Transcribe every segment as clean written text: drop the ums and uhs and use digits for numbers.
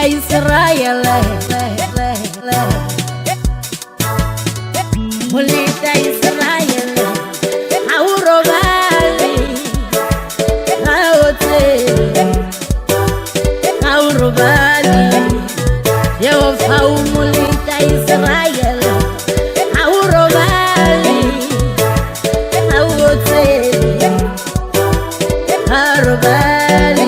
Molita Israele, Molita Israele, ha o robale, ha o tsebe, ha o robale. Jehova o molita Israele, ha o robale, ha o tsebe, ha robale.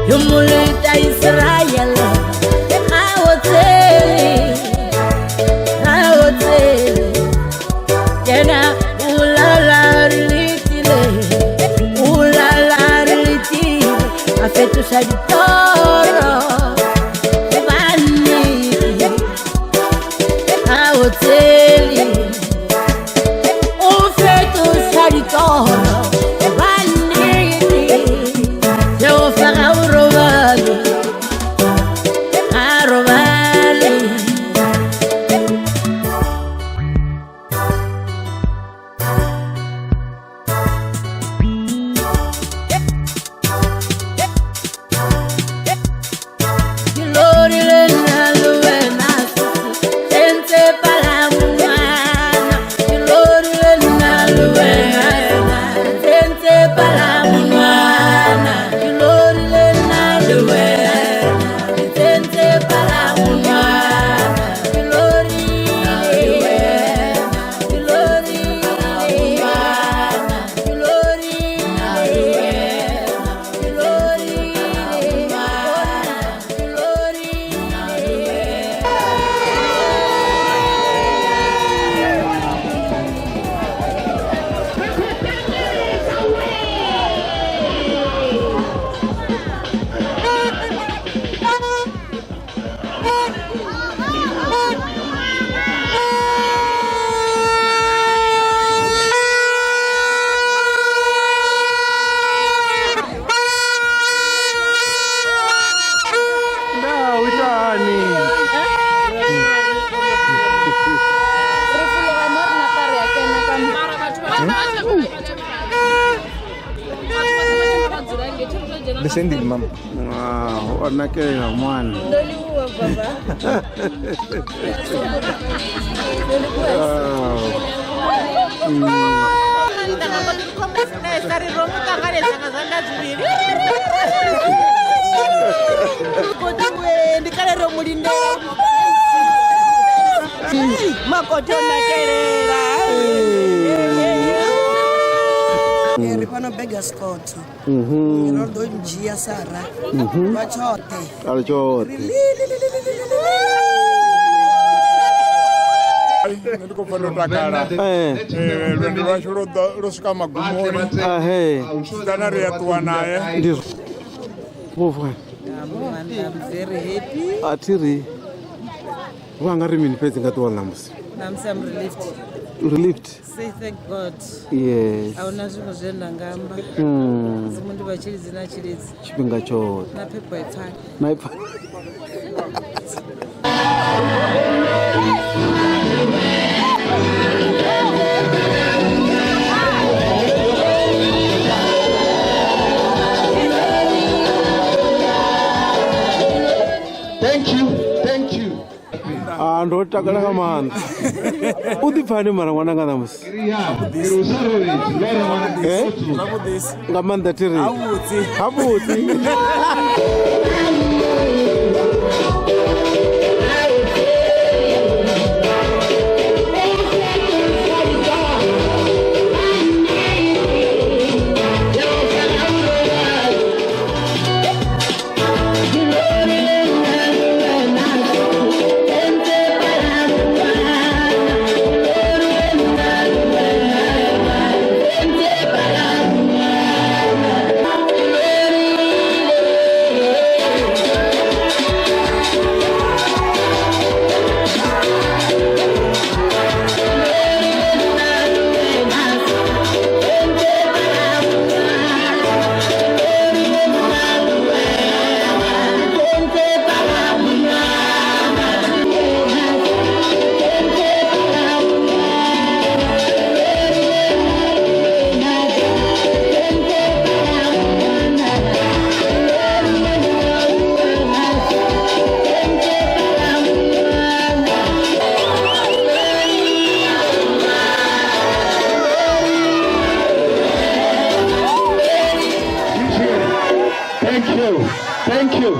Yo molita Israele, ha o tsebe, ha o tsebe. Yena o lala re letile, o lala re letile, a fetoša ditoro gobane ha o tsele, o fetoša ditoro gobane Jehova ga o robale, ga robale. Ke lorile nna le wena sentse palamonwana, ke lorile nna le wena sentse palamonwana, ke lorile nna le wena sentse palamonwana, ke lorile wena, ke lorile wena, ke lorile wena, ke lorile wena, ke lorile. Nda u itani? Re fologa mo re napa re ya kena ka mo. Descending, mama. Ah, o nakelela mwana. Ndo livhuwa baba. Ndo livhuwa. Nda ri ro mu ṱanganedza nga zwanḓa zwivhili. Makoti we, ndi kale ro mu lindela. Makoti o nakelela. Ri fhano Burgersfort. Ro ḓo dzhia Sara lwa tshoṱhe. A le tshoṱhe. Nṋe ndi khou pfa ndo takala. Lwendo lwashu lwo ḓa lwo swika magumoni. Ahe. Kana ri a ṱuwa naye. Ndi vhofha. I'm very happy. A thi ri vha nga ri mini fhedzi nga ḓuvha ḽa ṋamusi? Namusi I'm relieved. Relieved. Say thank God. Yes. Ahuna zwiṅwe zwe nda nga amba. Mudzimu ndi vha tshilidzi na tshilidzi. Tshifhinga tshoṱhe. Na phepho i pfani. Na ipfa. Thank you, thank you. Ah, ndo takala nga maanḓa. U ḓi pfani mara ṅwana nga ṋamusi? Eh? Nga maanḓa thi ri. Havhuḓi. Havhuḓi. Thank Thank you. Thank you.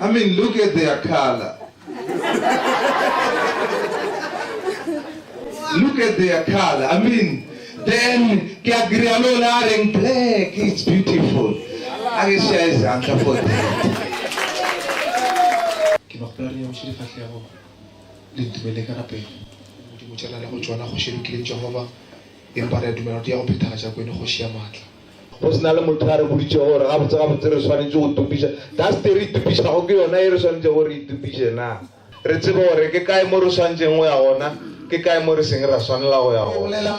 I mean, look at their color. Look at their color. I mean, then black, it's beautiful. I guess for that. Go sena le motho a re boditse gore gabotse gabotse re tshwanetse go tupiša duste re itupišago ke yona e re tshwanetse gore itupiše na re tsebe gore ke kae mo re tshwanetseng go ya gona ke kae mo re seng ra tshwanela go ya gona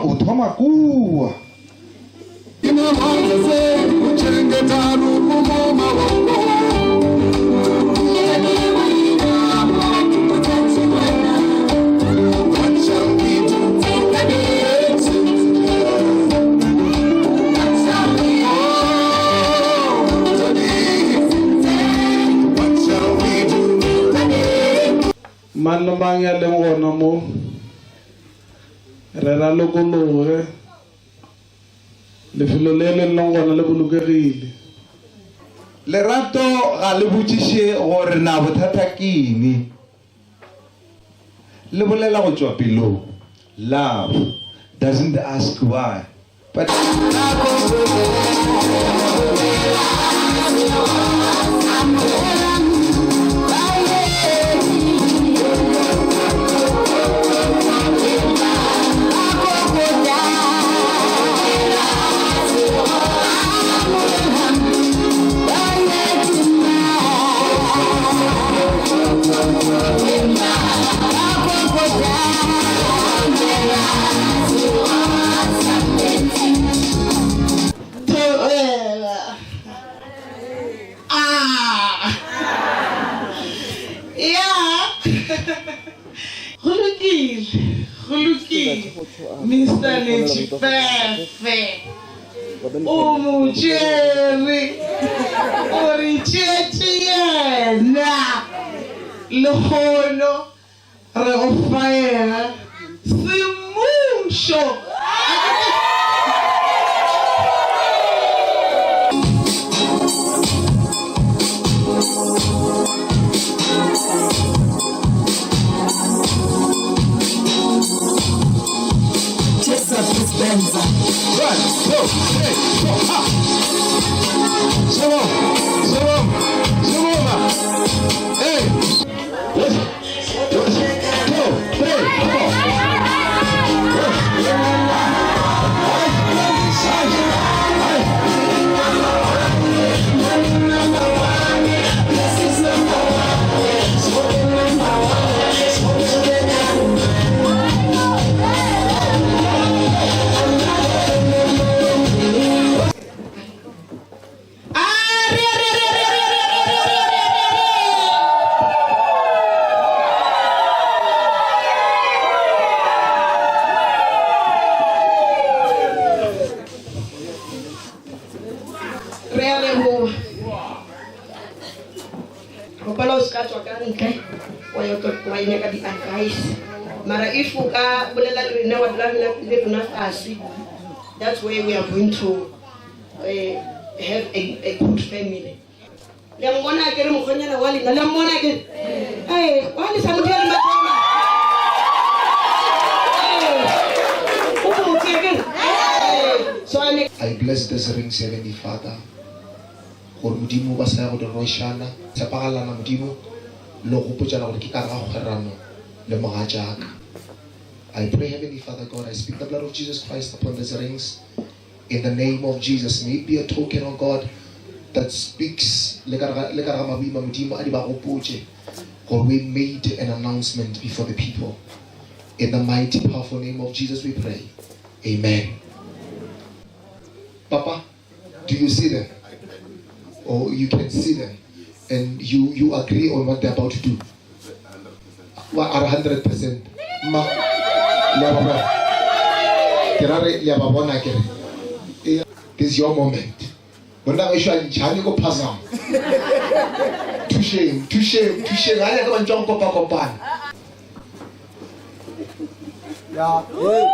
o thoma kua. Mang le mang ya leng gona mo re ra lokologe lefelo le le leng gona le bolokegile. Lerato ga le botšiše gore na bothata ke eng, le bolela go tšwa pelong. Love doesn't ask why, but Mr. Lechifefe o mo tšere o re tšetše yena lekgono re go fa yena semmušo. 1, 2, 3, 4, ha. C'est bon, c'est bon, c'est bon, là. Hey. Kgopela o se ka tswa ka ntle wa ya wa nyaka di-advice. Mara if o ka bolela le rena wa dula le rona fase, that's where we are going to have a good family. Le mmona ke re mokgonyana wa lena, le mmona ke ee wa le sa motho ya le mathoma. O botse ke so I bless this ring, Heavenly Father. Gore Modimo ba sa ya go di rwešana, tshepagalana Modimo le go gopotšana gore ke ka ga kgwerano le mogatšaka. I pray, Heavenly Father God, I speak the blood of Jesus Christ upon these rings. In the name of Jesus, may it be a token, oh God, that speaks le ka re ga maboima Modimo a di ba gopotše gore we made an announcement before the people. In the mighty powerful name of Jesus we pray. Amen. Papa, do you see them? Or you can see them and you agree on what they're about to do? Well, 100%. Ma, le a ba bona. Ke ra re le a ba bona ke re. This is your moment. Monna gešo a ntšhane ko phazama. Thušeng, thušeng, thušeng. Ga le ka mantšu a go kopa-kopana. Ya. Hey.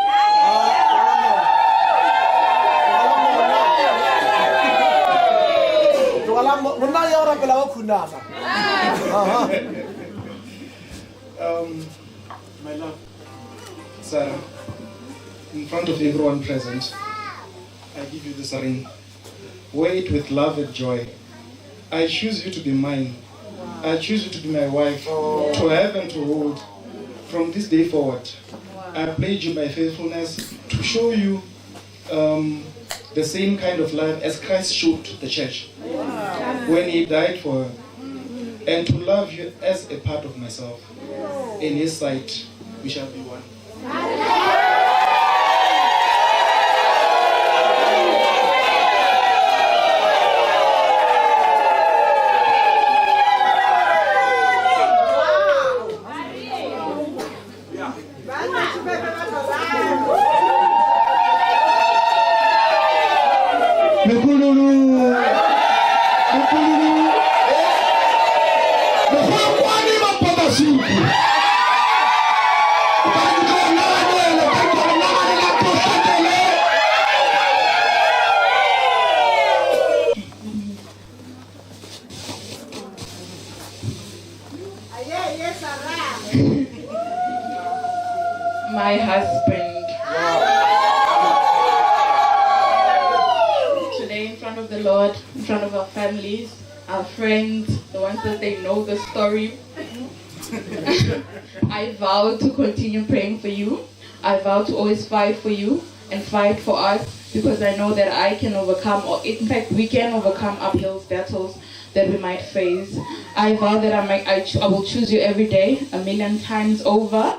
Monna ya o rapela wa khunama. My love, Sarah, in front of everyone present, I give you this ring. Wear it with love and joy. I choose you to be mine. I choose you to be my wife, to have and to hold. From this day forward, I pledge you my faithfulness to show you the same kind of love as Christ showed the church when he died for her, and to love you as a part of myself. In his sight, we shall be one. My husband. Today in front of the Lord, in front of our families, our friends, the ones that they know the story, I vow to continue praying for you. I vow to always fight for you and fight for us, because I know that I can overcome, or in fact we can overcome uphill battles that we might face. I vow that I will choose you every day, 1,000,000 times over.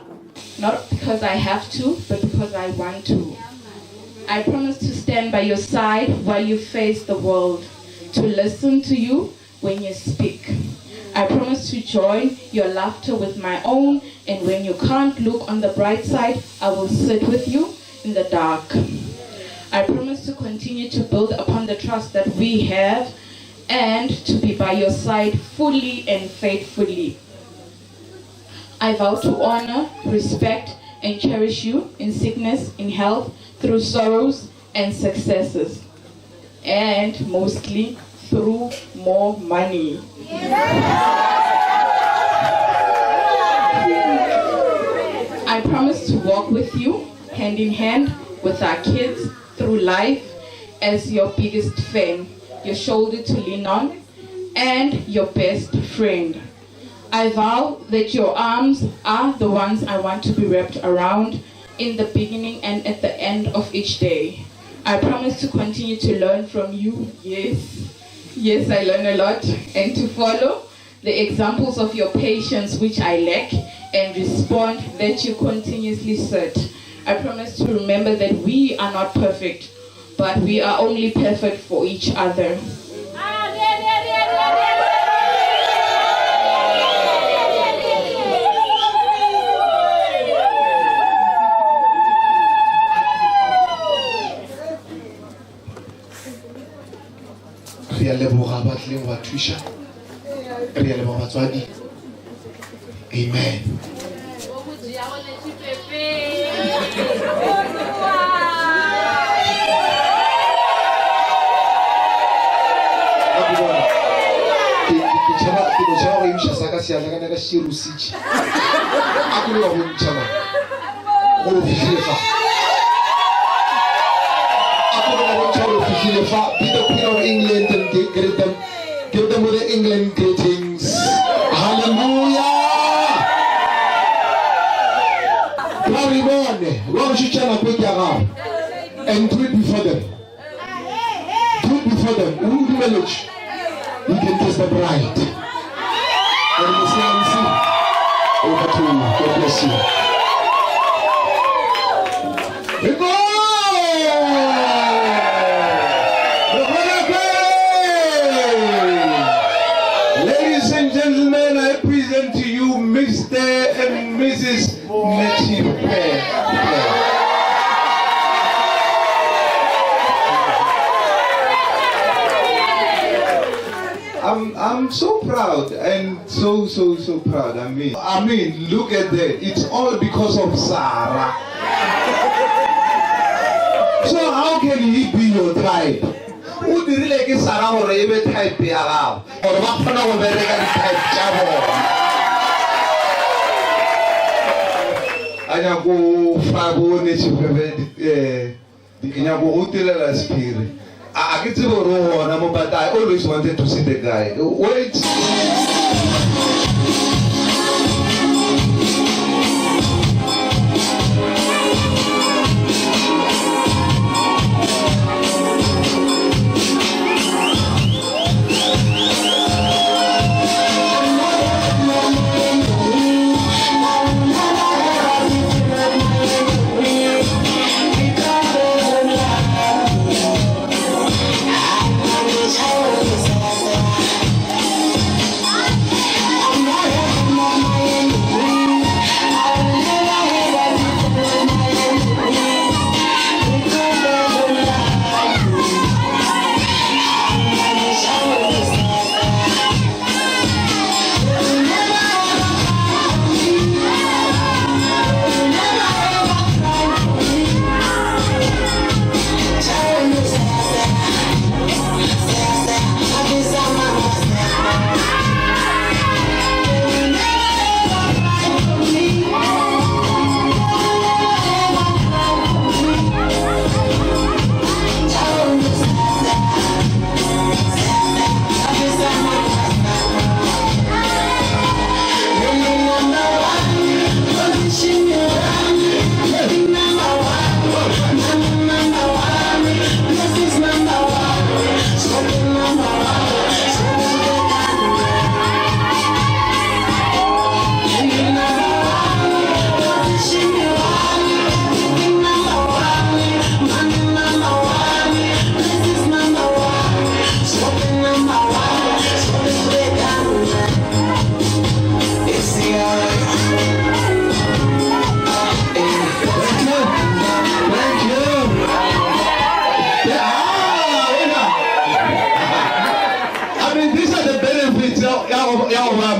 Not because I have to, but because I want to. I promise to stand by your side while you face the world, to listen to you when you speak. I promise to join your laughter with my own, and when you can't look on the bright side, I will sit with you in the dark. I promise to continue to build upon the trust that we have and to be by your side fully and faithfully. I vow to honor, respect, and cherish you in sickness, in health, through sorrows and successes, and mostly through more money. I promise to walk with you hand in hand with our kids through life as your biggest fan, your shoulder to lean on, and your best friend. I vow that your arms are the ones I want to be wrapped around in the beginning and at the end of each day. I promise to continue to learn from you. Yes, yes, I learn a lot, and to follow the examples of your patience, which I lack, and respond that you continuously set. I promise to remember that we are not perfect, but we are only perfect for each other. Re a leboga ba tlileng go ba thuša. Re a leboga batswadi. Amen. Ke tšhaba go emiša sa ka seatla ka nyaka šerositše a kole wa bontšha ma gore o fihlile fa, a kole wa bontšha gore o fihlile fa. Be the Queen of England and greet them, give them with the England greetings. Hallelujah. Ba re bone wa go šetša nako e ke ya gago, and do it before them, do it before them. O dumeletše. You can kiss the bride. And Miss Nancy, over to you. God bless you. Ladies and gentlemen, I present to you Mr. and Mrs. Netshifhefhe. I'm so proud and so proud. I mean, look at that. It's all because of Sarah. So how can he be your type? O dirile ke Sarah gore e be type ya gago. Gore ba kgona go bereka di-type tša bona. A nyako fa bo Netshifhefhe ke nyako go tilela sephiri. I can tell you, but I always wanted to see the guy. Wait.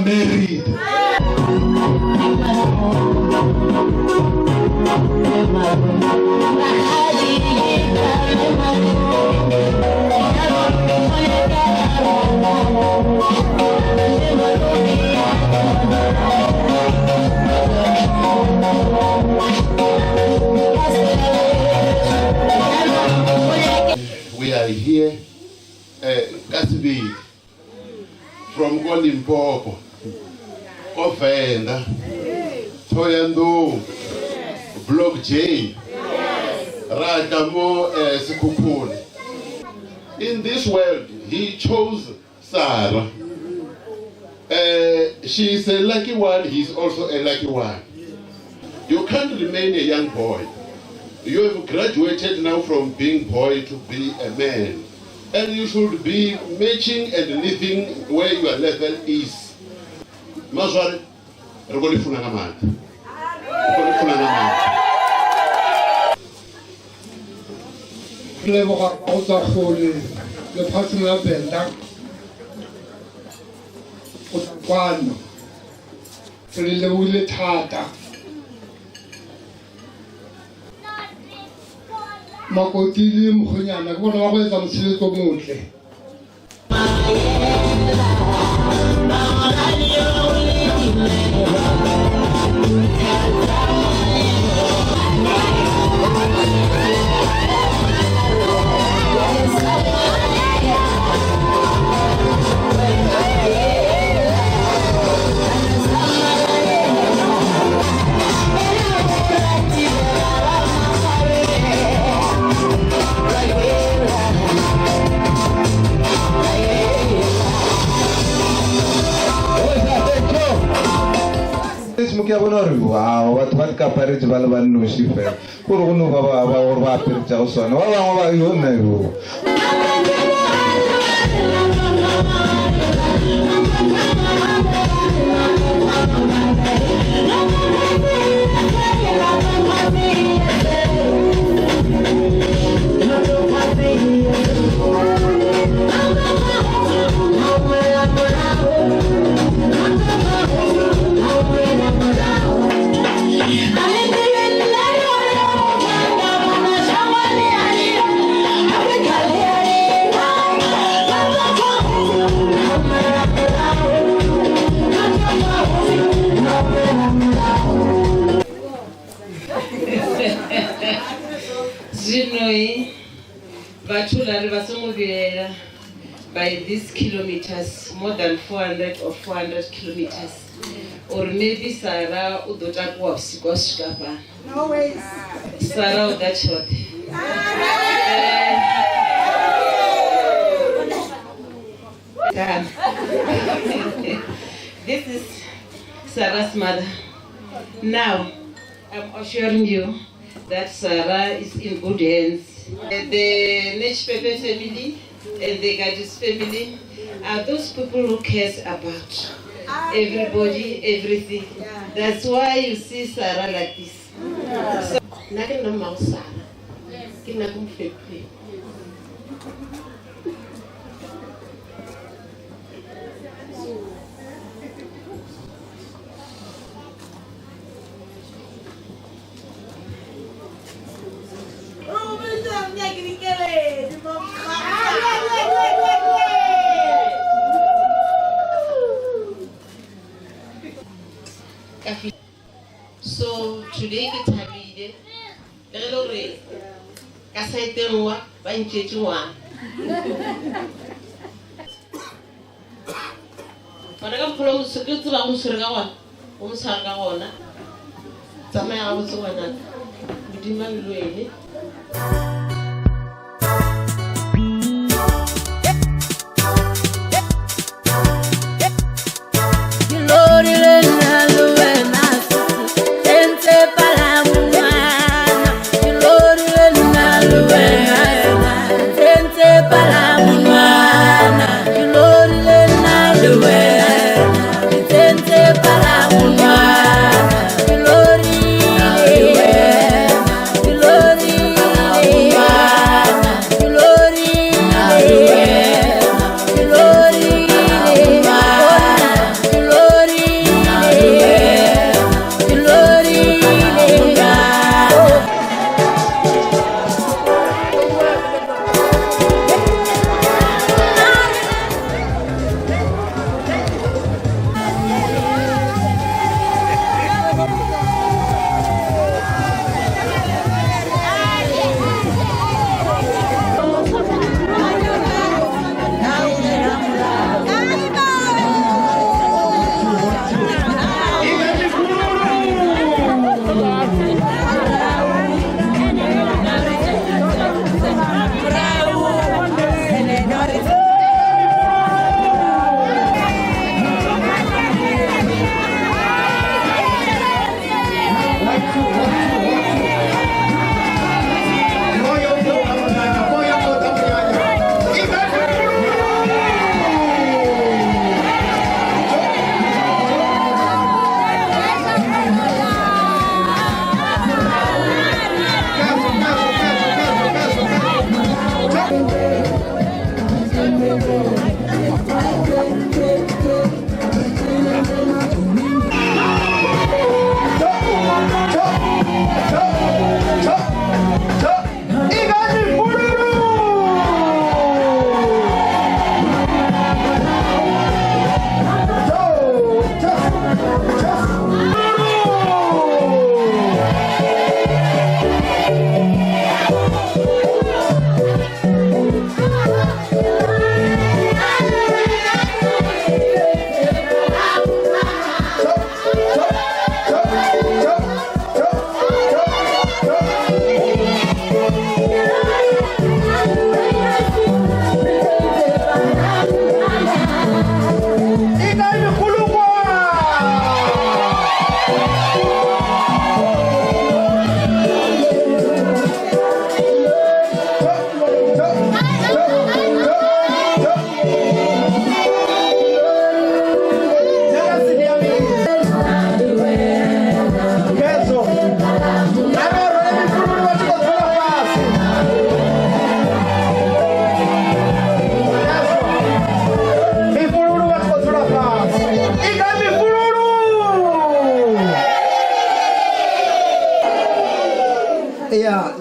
Married. We are here, Kasibi, from Limpopo, Venda, Thohoyandou, Block J, Radamo Sekhukhune. In this world, he chose Sarah. She is a lucky one, he is also a lucky one. You can't remain a young boy. You have graduated now from being boy to be a man. And you should be matching and living where your level is. Mazware, re go le funa ka matla. Re go le funa ka matla. Re leboga go tswa kgole lefatsheng la Venda. Go tla kwano. Re le lebogile thata. Makoti le mokgwenyana ke bona ba go etsa mosebetsi o motle. Mo ke a bona gore wow, batho ba dikaparetse ba le ba nnoši fela gore go no ba ba ba gore ba aperetša go swana ba bangwe ba yo nna yo. Zwinoi vhathu la ri vha songo vhilaela by these kilometers, more than 400 or 400 kilometers, or maybe Sarah u ḓo takuwa vhusiku a swika fhano. No ways. Sarah u ḓa tshoṱhe. This is Sarah's mother. Now, I'm assuring you that Sarah is in good hands. The Nechpepe family and the Gadis family are those people who cares about everybody, everything. That's why you see Sarah like this. So, Nna ke nna mmao Sarah. Ke nna ke mo fepileng. So today ke thabile le ge le gore ka saeteng wa ba ntšetše ngwana. Ngwana ka mokgwa o ke tseba go mo tshwere ka gona, o mo tshwara ka gona. Tsamaya gabotse ngwanaka, Modimo a be le wene.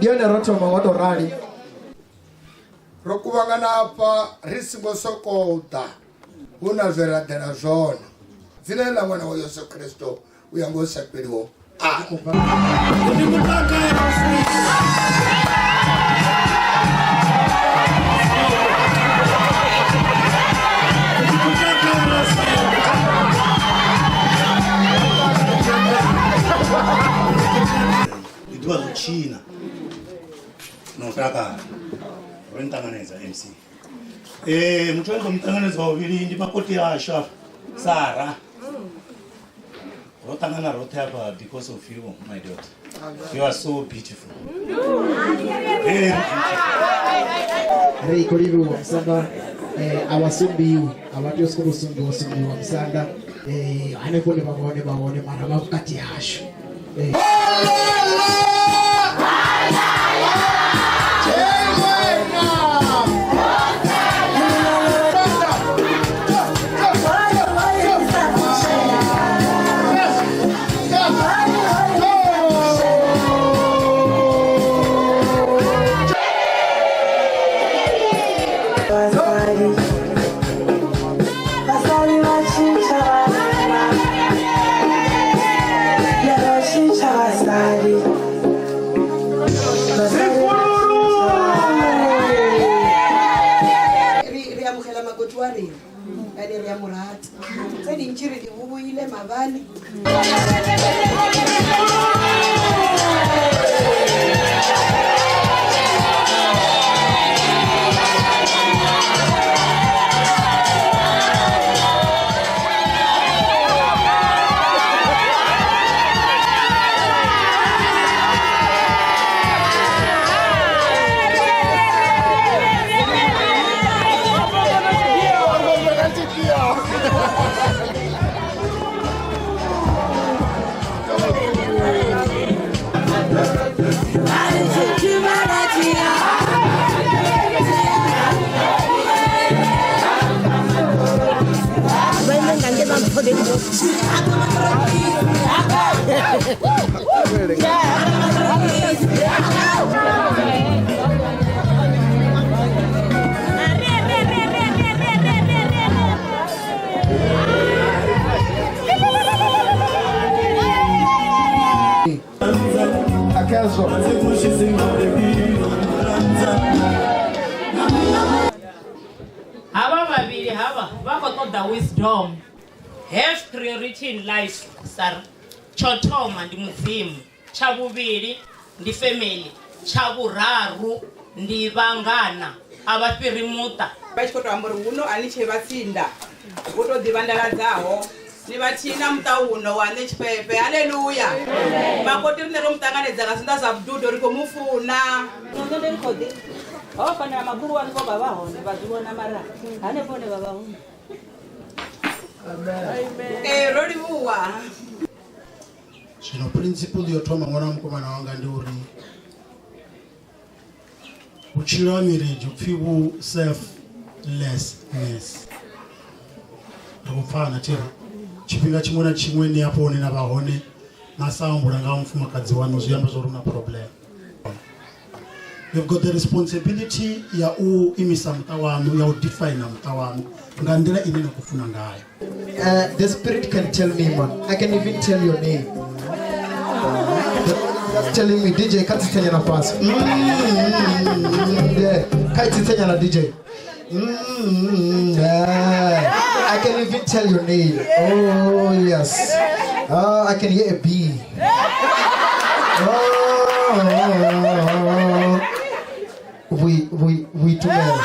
Ndi hone ro thoma ngo to rali. Ro kuvhangana hafha ri songo sokou ḓa, hu na zwe ra ḓela zwone. Dzina ḽa ṅwana wa Yesu Kristo u ya nga hu sa fheliho. Ndi ḓuvha ḽo tshina na u takala ro ni ṱanganedza MC. Muthu ane ndo mu ṱanganedza wa vhuvhili ndi makoti ashu afha Sara. Ro ṱangana roṱhe afha because of you, my daughter. You are so beautiful. Very beautiful. Ri khou livhuwa musanda, a vha sumbiwi, a vha tea u sokou sumbiwa sumbiwa musanda. Hanefho hune vha vha hone vha hone, mara vha vhukati hashu. Re amogela makoti wa rena ane re a mo rata, tse dintši re di boboile mabane. Havha vhavhili havha vha khou ṱoḓa wisdom. Have priority in life, Sara. Tsho thoma ndi Mudzimu, tsha vhuvhili ndi family, tsha vhuraru ndi vhangana, a vha fhiri muṱa. Vha tshi khou tou amba uri huno a ni tshe vhatsinda, vho tou ḓivhandaladzaho ni vhathihi na muṱa uno wa nṋe Tshifhefe. Haleluya. Makoti rine ro mu ṱanganedza nga zwanḓa zwa vhududo, ri khou mu funa. Nṋe ndi khou ḓi ho fanela makhulu waṋu vho vha vha hone vha zwi vhona, mara hanefho hone vha vha hone. Ro livhuwa. Zwino principle yo thoma ṅwana wa mukomana wanga ndi uri vhutshilo ha marriage upfhi vhu selflessness. Ri khou pfana thiri tshifhinga tshiṅwe na tshiṅwe ni hafho hune na vha hone na sa humbula nga mufumakadzi waṋu zwi amba zwa uri hu na problem. You've got the responsibility ya u imisa muṱa waṋu, ya u define muṱa waṋu nga nḓila ine na khou funa ngayo. The spirit can tell me, man. I can even tell your name. Just telling me, DJ, kha tsitsenya na fhasi. Yeah, kha tsitsenya na DJ. Yeah. I can even tell your name. Oh, yes. Oh, I can hear a bee. Oh, we do well.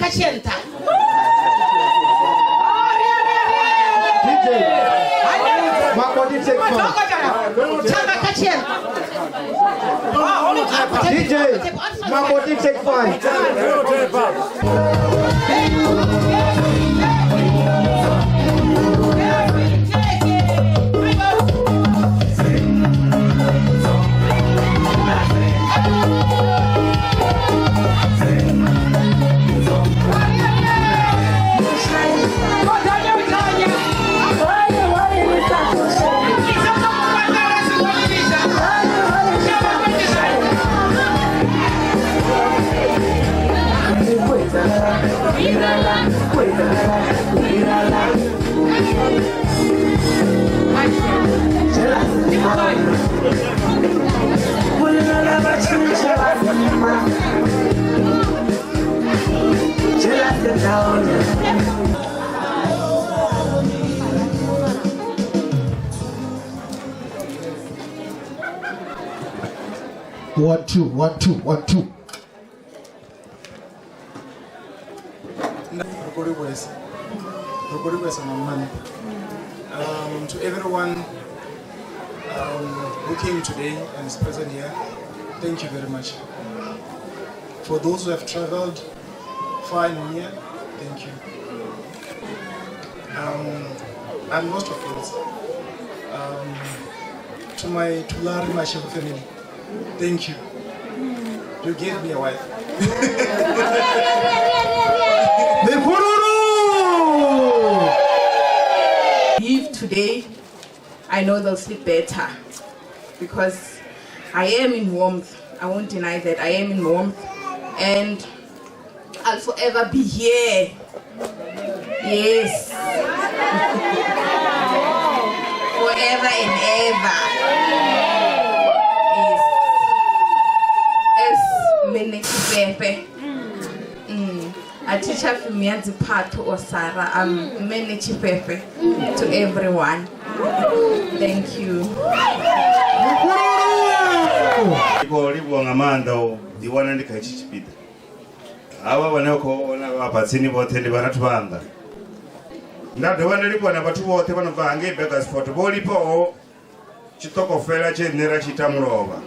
Kachenta. DJ. Makoti take five. DJ. Makoti take five. She down. One, two, 1, 2, 1, 2. To everyone who came today and is present here, thank you very much. For those who have traveled far and near, thank you. And most of all, to my Tulari Mashego family, thank you. You gave me a wife. Leave today, I know they'll sleep better because I am in warmth. I won't deny that. I am in warmth and I'll forever be here. Yes. Forever and ever. Yes. As Mene Pepe. A teacher from Mianzipato or Sarah, I'm Mene Chipepe to everyone. Thank you. Ava vane khou vha tsini vhoṱhe ndi vharathu vhanga. Nda dovha nda livhuwa na vhathu vhoṱhe vha no bva hangei Burgersfort vho lifhaho tshiṱokofela tshe nṋe ra tshi ita mulovha.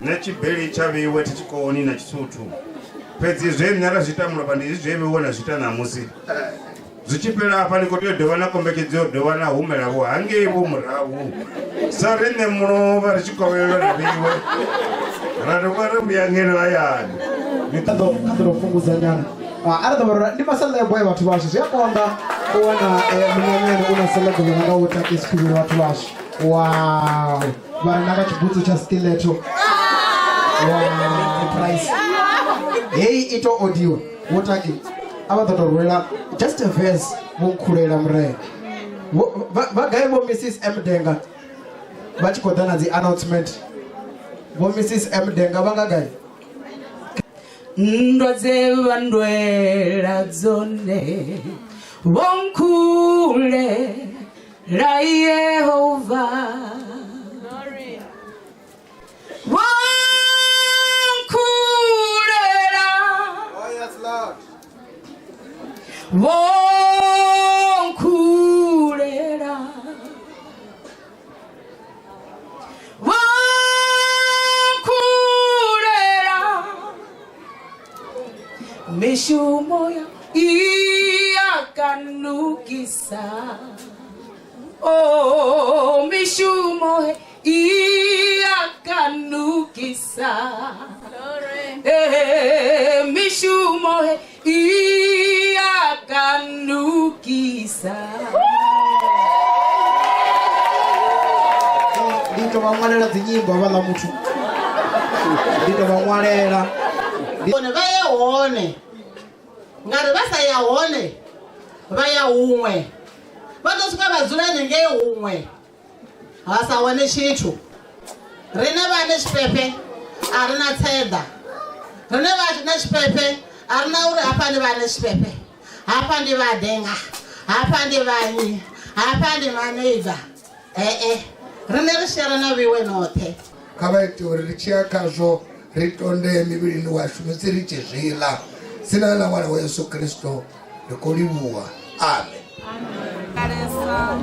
Nṋe tshibeli tsha vheiwe thi tshikoni na tshisuthu, fhedzi zwe nṋe ra zwi ita mulovha ndi izwi zwe vheiwe na zwi ita ṋamusi. Zwi tshi fhela hafha ni khou tea u dovha na kombekedzo yo dovha na humela vho hangei vho murahu. Sa riṋe mulovha ri tshi kovhelelwa na vheiwe ra dovha ra vhuya ngeno hayani. Kha ḓo fhungudza nyana. A ri ḓo ndi maselebo e vhathu vhashu zwi a konḓa u wana munyanyani u na selebo yo nga wo takisi khuvhilo vhathu vhashu. Wow, vha re na kha tshibutsu tsha stiletto. Wow, price. Heyi i to odiwa wo taki a vha ḓo to rwela just a verse vho nkhulela murena. Vha gai vho Mrs M Denga vha tshi khou ḓa na dzi announcement. Vho Mrs M Denga vha nga gai? Nndwa dze vha ndwela dzone vho nkhulela Yehova, vho nkhulela, vho nkhulela, vho nkhulela. Mishumo ya iyakanukisa, oh mishumo iyakanukisa, eh mishumo iyakanukisa. Ndi to vha ṅwalela dzinyimbo havhaḽa muthu, ndi to vha ṅwalela. Hone vha ye hone, ngari vha sa ya hone vha ya huṅwe, vha ḓo swika vha dzula hanengei huṅwe ha sa wane tshithu. Riṋe vha ne Tshifhefe a ri na tseḓa, riṋe vha na Tshifhefe a ri na uri hafha ndi vha ne Tshifhefe, hafha ndi vha Denga, hafha ndi vhanyi, hafha ndi maneiba. Ee, riṋe ri shera na vhiwe noṱhe. Kha vha ite uri ri tshi ya khazwo ri tonde mivhilini washu musi ri tshi zwiḽa. Dzina ḽa ṅwana wa Yesu Kristo ri khou livhuwa. Amen. Kalesa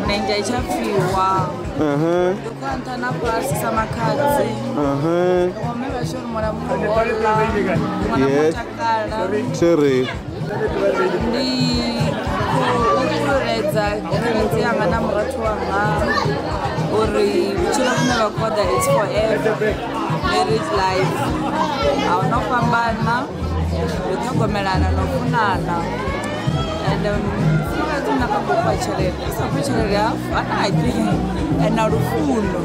mulenzhe a tsha pfiwa ndi khou nṱha na fhasi sa makhadzi mme vhashu uri mulamulo woḽa ṅwana mutakala. Ndi khou fhululedza khaladzi yanga na murathu wanga uri vhutshilo vhune vha khou ḓa it's forever marriage life, a huna u fhambana, ndi u ṱhogomelana na u funana. And mufumakadzi une kha khou fha tshelede, a sa fhi tshelede ha fanaki na lufuno,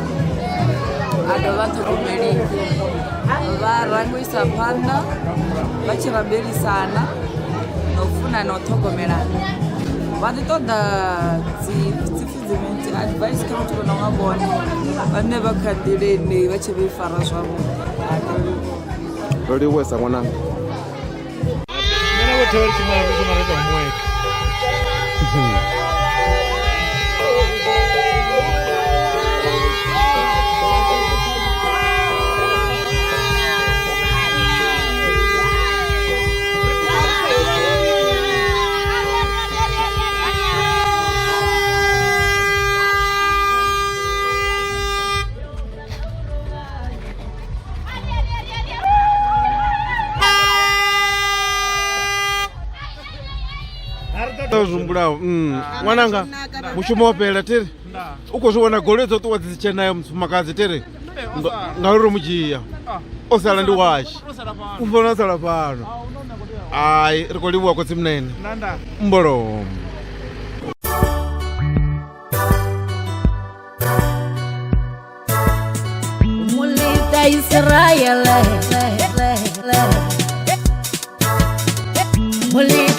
a dovha a ṱhogomeliwa. Vha ranga u isa phanḓa vha tshi rabelisana na u funana na u ṱhogomelana. Vha ḓi ṱoḓa dzi dzipfi dzi dzi advice kha vhathu vho no nga vhone vhane vha kha nḓila ine vha tshe vho i fara zwavhuḓi. Ro livhuwesa ṅwananga. Nṋe vho thoma ri tshi mara ri thoma ra ita homework. Zwi humbulaho ṅwananga mushumo wo fhela thiri u khou zwi vhona goloi dzo ṱuwa dzi si tshenayo mufumakadzi thiri ngauri ro mu dzhia o sala ndi washu u fanela sala fhano ai ri khou livhuwa khotsi munene mbolomo. Mulita Israel. Mulita